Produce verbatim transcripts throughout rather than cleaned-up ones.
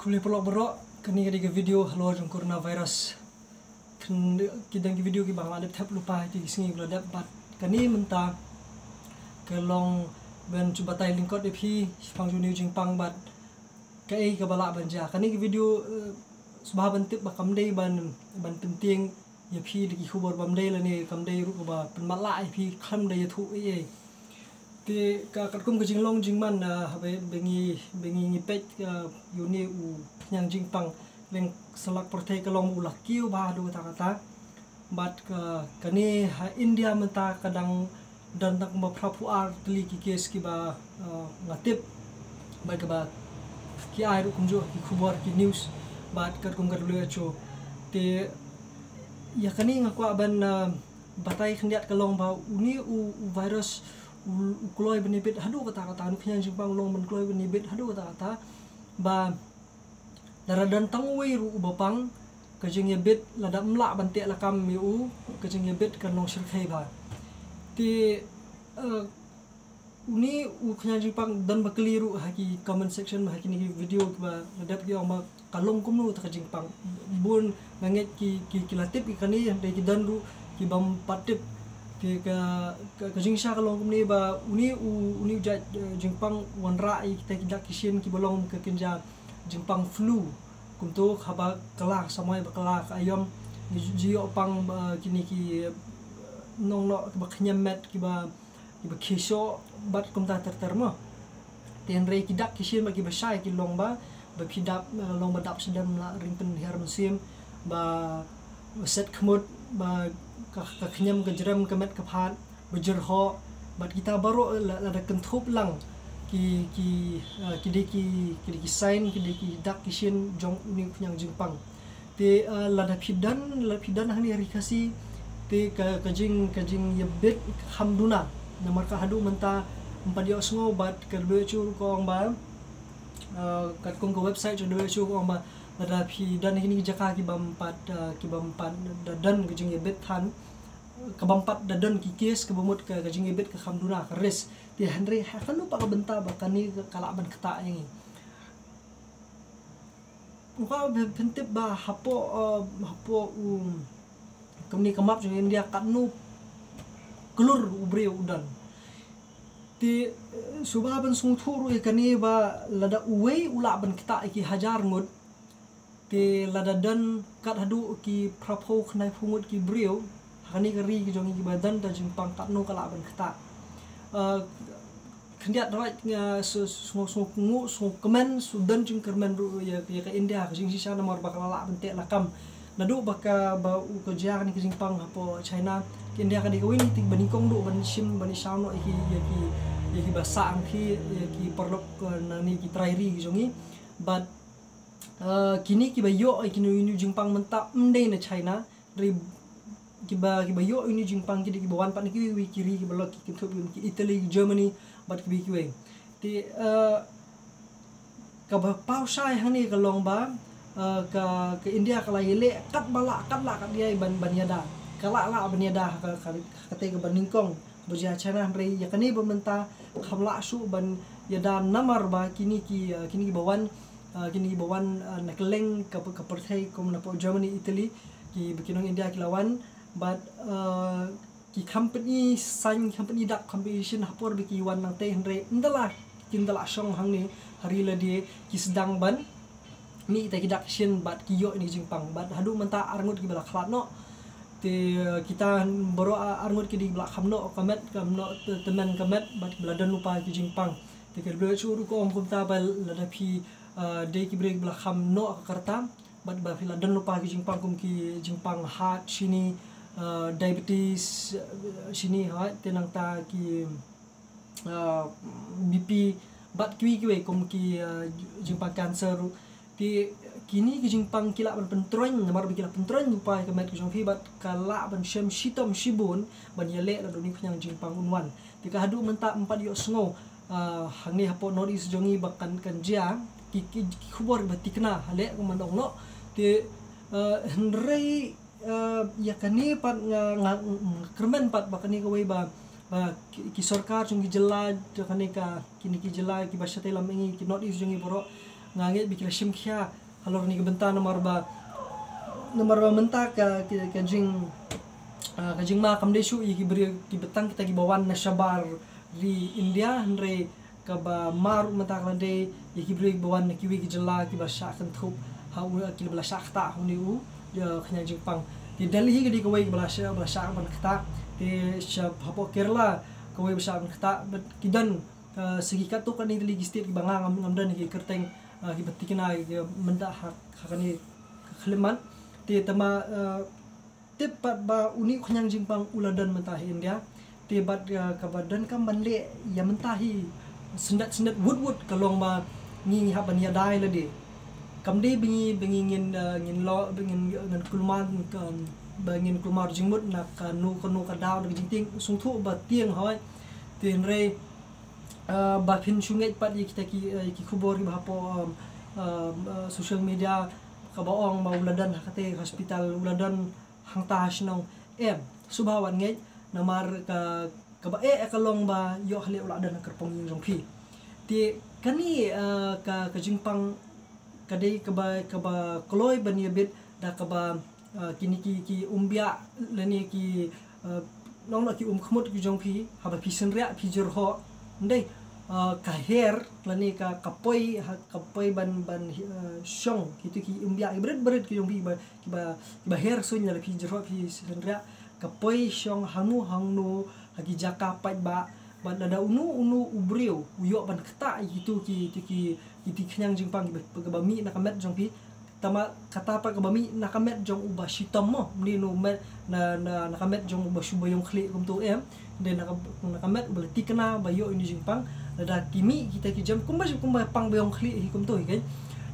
Khublei paralok baroh, kane ka dei ka video halor jong coronavirus. Kane ki dang ki video kiba nga la dep thep lypa ha ki sngi ba la dep, bad kane mynta ka long ban shu batai lyngkot ïa phi shaphang jong une u jingpang bad kaei kaba lah ban jia. Kane ka video, eh, sngewbha ban tip ba kam dei ban, ban pyntieng ïa phi da ki khubor bym dei lane kam dei ruh kaba pynmatlah ïa phi, kam dei ïathuh ei ei. Te ka katkum ka jinglong jingman, ah, haba ba ngi, ba ngi ngi peit, ah, ïa une u khñiang jingpang lyngba sa lak pyrthei ka long ba u la kiew bha haduh katta katta. Bad ka, kane ha India mynta ka dang don tang kumba phra phew ar tylli ki case kiba, ah, nga tip. Bad kaba ki ai ruh kumjuh ki khubor, ki news bad katkum ka W H O. Te ïa kane nga kwah ban, ah, batai khyndiat ka long ba une u, u virus u, u kloi ban ïabit haduh katta katta, une u khñiang jingpang u long ban kloi ban ïabit haduh katta katta, ba lada don tang uwei ruh uba pang, ka jingïabit lada ym lah ban teh lakam ïa u, ka jingïabit kan long shyrkhei bha. Te, eh, une u khñiang jingpang, don ba kylli ruh ha ki comment section ha kine ki video kiba la dep, ki ong ba ka long kumno kata ka jingpang. Bun nga ngeit ki, ki, ki la tip ïa kane, dei ki don ruh ki bym pat tip. Te ka, ka, ka jingshisha ka long kumne ba une u, une u jait, eh, jingpang u wanrah ïa kita ki dak ki shin kiba long ka kynja jingpang flu. Kumto haba kylla ka samoi, ba kylla ka aïom, ngi ju ïoh pang ba kine ki, eh, nongnoh kiba khñiam met, kiba, kiba khie shoh bad kumta ter ter mo. Te hynrei ki dak ki shin ba kiba shai ki long ba, ba phi dap, eh, long ba dap shadem la ring pynhiar mynsiem, ba set khmut, ba ka, ka khñiam ka jrem, ka met ka phad ba jyrhoh. Bad kita baroh la, lada kynthup lang ki, ki, eh, ki dei ki, ki dei ki sign, ki dei ki dak ki shin jong une u khñiang jingpang. Te, eh, lada phi don, lada phi don hangne ha Ri Khasi, te ka, ka jing, ka jingïabit ka kham duna. Namar ka haduh mynta ym pat ïohsngew, bad ka W H O ruh ka ong ba, eh, katkum ka website jong ka W H O ka ong ba lada phi don ha kine ki jaka ki bym pat, eh, ki bym pat da don ka jingïabit than, ka bym pat da don ki case, kaba mut ka, ka jingïabit ka kham duna, ka risk. Te hynrei ha kano pat ka bynta ba kane ka, ka lah ban ktah ïa ngi? Nga kwah ban pyntip ba hapoh, eh, hapoh u, kumne ka map jong India, katno klur u briew u don. Te, eh, sngewbha ban sngewthuh ruh ïa kane ba lada uwei u lah ban ktah ïa ki hajar ngut. Te lada don kat haduh ki phra phew khyndai phew ngut ki briew ha kane ka ri ka jong ngi kiba don da jingpang, katno ka lah ban ktah. Eh, khyndiat, nga sngew, sngew, sngew kmen, sngew don jingkyrmen ruh ïa, ïa ka India ka jingshisha, namar ba ka la lah ban teh lakam. Naduh ba ka, ba u ka jia kane ka jingpang hapoh China, ka India ka dei kawei na ki ri ba nyngkong duh ban shim, ban ïashaw noh ïa ki, ïa ki, ïa kiba sah hangthie, ïa ki paralok, eh, nangne ki trai ri ki jong ngi. Bad, eh, kine kiba ïoh ïa kine, une u jingpang mynta ym dei na China, hynrei kiba, kiba ïoh ïa une u jingpang ki dei kiba wan pat na kiwei kiwei ki ri kiba la, ki kynthup ïa ki Italy, ki Germany, bad kiwei kiwei. Te, eh, kaba paw shai hangne ka long ba, eh, ka, ka India ka la ïaleh katba lah, kat lah kat ïai ban, ban ïada. Ka lah lah ban ïada ha ka, ka, ka katei kaba nyngkong ba jia China, hynrei ïa kane ba mynta kham lah shuh ban ïada namar ba kine ki, eh, kine kiba wan, eh, kine kiba wan, eh, na kylleng ka, ka pyrthei, kum napoh Germany, Italy, kiba ki nong India ki la wan, bad, eh, ki company sign, company dak, company shin ha por ba ki wan nangtei, hynrei ynda la, ki ynda la shong hangne ha ri lade, ki sdang ban mih ïa kita ki dak ki shin bad ki ïoh ïa une u jingpang. Bad haduh mynta ar ngut kiba la khlad noh. Te, eh, kita baroh ar ngut ki dei kiba la kham noh ka met, kham noh te-, tymmen ka met, bad kiba la don lypa ki jingpang. Te ka W H O ruh ka ong kumta ba lada phi, eh, dei ki briew kiba la kham noh ka rta, bad ba phi la don lypa ki jingpang, kum ki jingpang heart shini, eh, diabetes, eh, shini, ha, te nangta ki, eh, B P, bad kiwei kiwei kum ki, eh, jingpang cancer ruh. Te kine ki jingpang ki lah ban pyntroiñ, namar ba ki la pyntroiñ lypa ïa ka met ka jong phi, bad ka lah ban shem shitom shibun ban ïaleh lada une u khñiang jingpang un wan. Te ka haduh mynta ym pat ïohsngew, ah, hangne hapoh North East jong ngi ba kan, kan jia ki, ki, ki khubor ba thikna ha leh kumba ong noh. Te, ah, hynrei, ah, ïa kane pat nga, nga, nga kyrmen pat ba kane kawei ba, ba ki, ki sorkar jong ki jylla, jong kane ka, kine ki jylla kiba shatei lam ïa ngi, ki North East jong ngi baroh, nga ngeit ba ki la shim khia halor kane ka bynta namar ba, namar ba mynta ka, ka, ka jing, ah, ka jingma kam dei shuh ïa ki briew kiba tang kita kiba wan na shabar ri India, hynrei kaba ma ruh mynta ka la dei ïa ki briew kiba wan na kiwei ki jylla kiba shah kynthup ha u, kiba la shah ktah ha une u, ïa, khñiang jingpang. Te Delhi ka dei kawei kaba la shah, ba la shah ban ktah. Te sha hapoh Kerala kawei ba shah ban ktah, bad ki don, ah, sa ki katto katne tylli ki state kiba nga ngam, ngam don ki kyrteng, ah, kiba thikna, ki mynta ha, ha kane ka khyllipmat. Te tangba, ah, tip pat ba une u khñiang jingpang u la don mynta ha India. Te bad, ah, kaba donkam ban leh ïa mynta hi syndet syndet wut wut ka long ba ngi, ngi hap ban ïada ïa lade. Kam dei ba ngi, ba ngi ngin, ah, ngin lo, ba ngin, ngin kulmar, ka, ba ngin kulmar jingmut na kano kano ka daw na ka jingtieng, sngewthuh ba tieng hoi. Te hynrei, ah, ba phin shu ngeit pat ïa kita ki, ah, ki khubor kiba hapoh, um, um, ah, social media kaba ong ba u la don ha katei hospital, u la don hangta ha shnong. Em, sngewbha wat ngeit, namar ka, kaba eh, eh, ka long ba ïoh haleh u la don ha kyrpong ïing jong phi. Te kane, ah, ka, ka jingpang ka dei kaba, kaba kloi ban ïabit da kaba, ah, kine ki, ki umbiah lane ki, ah, nong na ki umkhmut ki jong phi, haba phi synriah phi jyrhoh. Ndei, ah, ka her lane ka, ka poi, ha, ka poi ban, ban, ah, shong kitu ki umbiah ki bret bret ki jong phi ba kiba, kiba her suiñ lada phi jyrhoh phi synriah, ka poi shong hangno hangno ha ki jaka paidbah, bad lada uno uno u briew u ïoh ban ktah ïa kitu ki, ki, ki, ki, ki khñiang jingpang kiba, kaba mih na ka met jong phi. Tangba kata pat kaba mih na ka met jong uba shitom mo, mne no met na, na, na ka met jong uba shu ba ïong khlieh kumto em. Dei na ka, na ka met uba la thikna ba ïoh ïa une u jingpang. Lada ki mih kita ki jam kumba, kumba pang ba ïong khlieh hi kumto hi kan.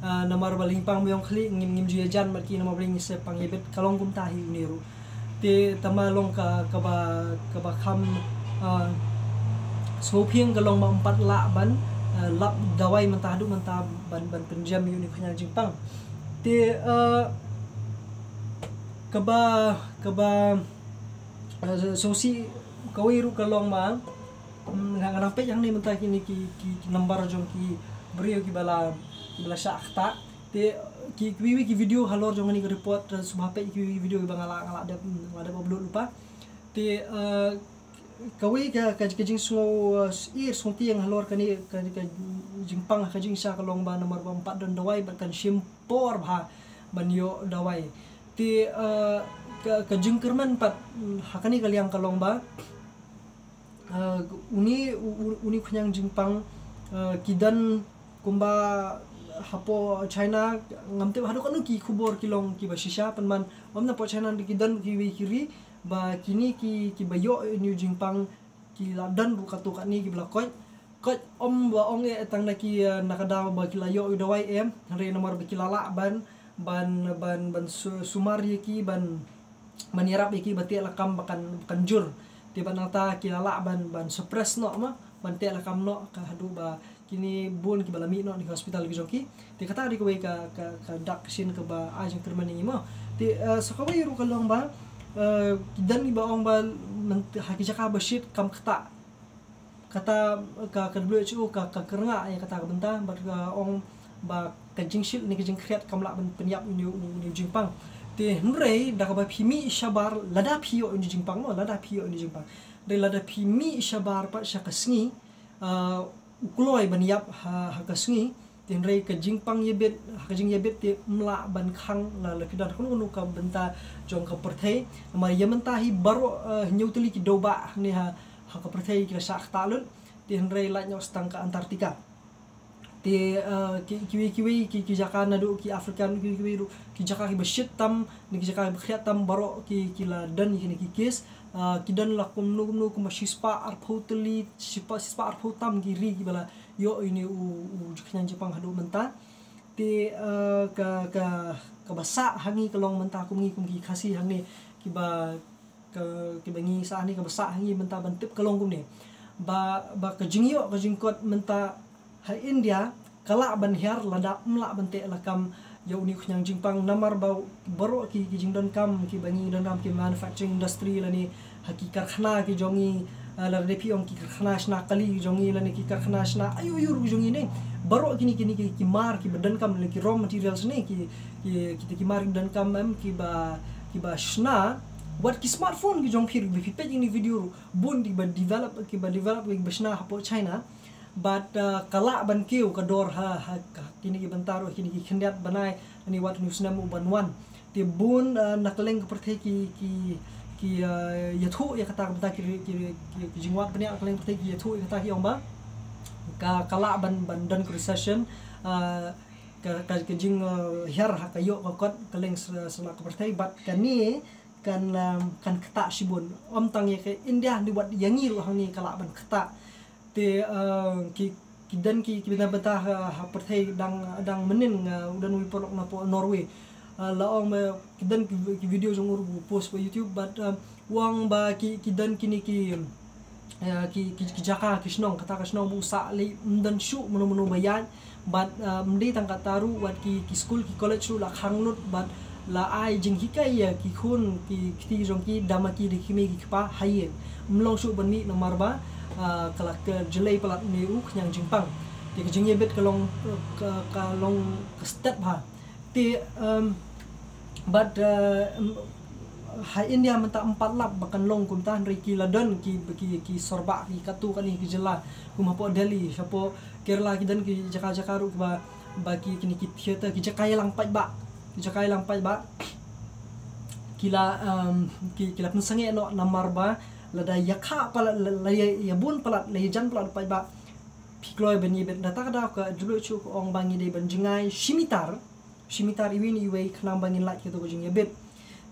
Ah, namar ba la ïing pang ba ïong khlieh ngim, ngim ju ïajan bad ki namar ba la ïing sep pang ïabit, ka long kumta hi une ruh. Te tangba long ka, kaba, kaba kham, ah, sngewphieng ka long ba ym pat lah ban, ah, lap dawai mynta haduh mynta ban, ban pynjem ïa une u khñiang jingpang. Te, ah, kaba, kaba, ah, sngewsih kawei ruh ka long ba, Hmm, nga, nga dang peit hangne mynta kine ki, ki, ki number jong ki briew kiba la, kiba la shah ktah. Te ki, kiwei ki video halor jong kane ka report, eh, sngewbha peit kiwei ki video kiba nga la, nga la dep, nga la dep upload lypa. Te, eh, kawei ka, ka, ka jingsngew, eh, ïa sngewtieng halor kane ka, ka jingpang, ka jingshisha ka long ba namar ba ym pat don dawai bad kan shim por bha ban ïoh dawai. Te, eh, ka, ka jingkyrmen pat, hmm, ha kane ka liang ka long ba, Uh, uni, u-, u-, uni u khñiang jingpang, uh, ki don kumba hapoh China, ngam tip haduh katno ki khubor ki long kiba shisha, pynban ym na hapoh China ki don kiwei ki ri ba kine ki, kiba ïoh uni u jingpang ki la don ruh katto katne kiba la koit. Koit ym ba ong eh tang na ki, uh, na ka daw ba ki la ïoh u dawai em, hynrei namar ba ki la lah ban, ban, ban, ban su-, sumar ïa ki ban, ban ïarap ïa ki ba teh lakam ba kan, ba kan jur. Te bad nangta ki la lah ban, ban suppress noh ma, ban teh lakam noh ka haduh ba kine bun kiba la mih noh na ki hospital ki jong ki. Te kata dei kawei ka, ka, ka dak shin kaba ai jingkyrmen ïa ngi mo. Te, eh, sa kawei ruh ka long ba, eh, ki don kiba ong ba myn-, ha ki jaka ba shit kam ktah. Kata ka, ka W H O ka, ka kyrngah ïa kata ka bynta bad ka ong ba ka jingshit ne ka jingkhriat kam lah ban pynïap ïa une u, une u jingpang. Te hynrei da kaba phi mih shabar lada phi ïoh ïa une u jingpang mo, lada phi ïoh ïa une u jingpang. Hynrei lada phi mih shabar pat sha ka sngi, ah, u kloi ban ïap ha, ha ka sngi. Te hynrei ka jingpang ïabit, ha ka jingïabit te ym lah ban khang la, la phi don ha kano kano ka bynta jong ka pyrthei. Namar ïa mynta hi baroh, eh, hynñiew tylli ki dewbah hangne ha, ha ka pyrthei ki la shah ktah lut. Te hynrei lait noh tang ka Antarctica. Te, eh, ki, kiwei kiwei ki, ki jaka naduh ki Africa, kiwei kiwei ruh ki jaka kiba shit tam, ne ki jaka kiba khriat tam baroh ki, ki la don ïa kine ki case. Ah, ki don la kumno kumno kumba shispah arphew tylli, shispah, shispah arphew tam ki ri kiba la ïoh ïa une u, u khñiang jingpang haduh mynta. Te, ah, ka, ka, kaba sah ha ngi ka long mynta kum ngi kum ki Khasi hangne kiba, ka, kiba ngi sah hangne kaba sah ha ngi mynta ban tip ka long kumne. Ba, ba ka jingïoh ka jingkot mynta ha India ka lah ban hiar lada ym lah ban teh lakam ïa une u khñiang jingpang namar ba baroh ki, ki jingdonkam kiba ngi donkam ki manufacturing industry lane ha ki karkhana ki jong ngi, Ah, lada phi ong ki karkhana shna kali jong ngi lane ki karkhana shna ayu ayu ruh jong ngi ne. Baroh kine kine ki, ki mar kiba donkam lane ki raw materials ne ki, ki, kita ki mar kiba donkam em kiba, kiba shna wat ki smartphone ki jong phi ruh, ba phi peit ïa kine ki video ruh bun kiba develop, kiba develop kiba shna hapoh China. Bad, ah, ka lah ban kiew ka dor ha, ha, ha kine ki bynta ruh, kine ki khyndiat bnai lane wat une u snem u ban wan. Te bun, ah, na kylleng ka pyrthei ki, ki, ki, ah, ïathuh ïa kata ka bynta ki, ki, ki, ki jingwad bniah na kylleng pyrthei ki ïathuh ïa kata, ki ong ba ka, ka lah ban, ban don ka recession, ah, ka, ka, ka jing, ah, hiar ha ka ïoh ka kot kylleng sa, sa la ka pyrthei, bad kane kan, um, kan ktah shibun. Ym tang ïa ka India, hynrei wat ïa ngi ruh hangne ka lah ban ktah. Te, uh, ki, ki don ki, ki bynta bynta ha, ha pyrthei dang, dang mynnin, uh, u don uwei u paralok napoh Norway. Uh, la ong ba ki don ki, ki video jong u ruh u post pa YouTube, bad, um, u ong ba ki, ki don kine ki, uh, ki, ki, ki jaka ki shnong, kata ka shnong ba u sah lei ym don shuh mano mano ba ïaid. Bad, uh, ym dei tang kata ruh, wat ki, ki skul ki college ruh la khang lut, bad la ai jinghikai ïa ki khun ki kti jong ki da ma ki da ki kmie ki kpa ha ïing. Ym long shuh ban mih namar ba, uh, ka la ka jlei palat ne u khñiang jingpang. Te ka jingïabit ka long, ka, ka long ka stet bha. Te, um, bad, uh, um, ha India mynta ym pat lap ba kan long kumta, hynrei ki la don ki, ki, ki sorbah ki katto katne ki jylla, kum hapoh Delhi, hapoh Kerala, ki don ki jaka jaka ruh ba, ba ki, kine ki theater, ki jaka ïalang paidbah, ki jaka ïalang paidbah ki la, um, ki, ki la pynsangeh noh namar ba lada ïa kha palat, la, la ïa, ïa bun palat, la ïa jan palat paidbah, phi kloi ban ïabit. Nangta ka daw ka W H O ka ong ba ngi dei ban jngai shi mitar, shi mitar iwei na iwei khnang ba ngin lait kato ka jingïabit.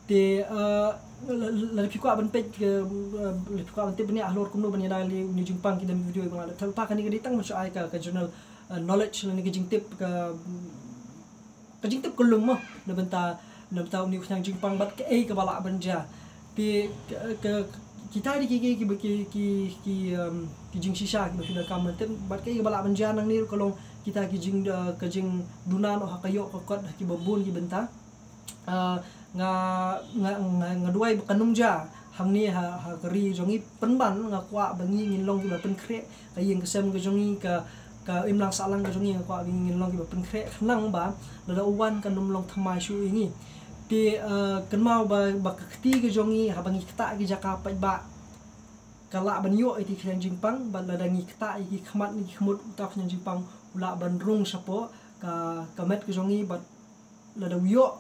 Te, uh, la, la, lada phi kwah ban peit ka, uh, lada phi kwah ban tip bniah halor kumno ban ïada ïa une u jingpang, ki don video ba nga la tell, pa kane ka dei tang ban shu ai ka, ka general, uh, knowledge lane ka jingtip, ka, ka jingtip kyllum mo, na bynta, na bynta une u khñiang jingpang bad kaei kaba lah ban jia. Te ka, ka, kita dei ki, ki, ki, ki, ki, um, ki jingshisha kiba phi donkam ban tip, bad kaei kaba lah ban jia nangne ruh ka long kita ki jing, uh, ka jingduna noh ha ka ïoh ka kot ha kiba bun ki bynta. Uh, nga, nga, nga, nga duwai ba kan ym jia hangne ha, ha ka ri jong ngi, pynban nga kwah ba ngi ngin long kiba pynkhreh, ka ïing ka sem ka jong ngi, ka, ka imlang sahlang ka jong ngi, nga kwah ba ngi ngin long kiba pynkhreh khnang ba lada u wan kan ym long thymmai shuh ïa ngi. Te, uh, kynmaw ba, ba ka kti ka jong ngi haba ngi ktah ki jaka paidbah ka lah ban ïoh ïa ki khñiang jingpang, bad lada ngi ktah ïa ki khmat ne ki khmut, uta u khñiang jingpang u lah ban rung shapoh ka, ka met ka jong ngi, bad lada u ïoh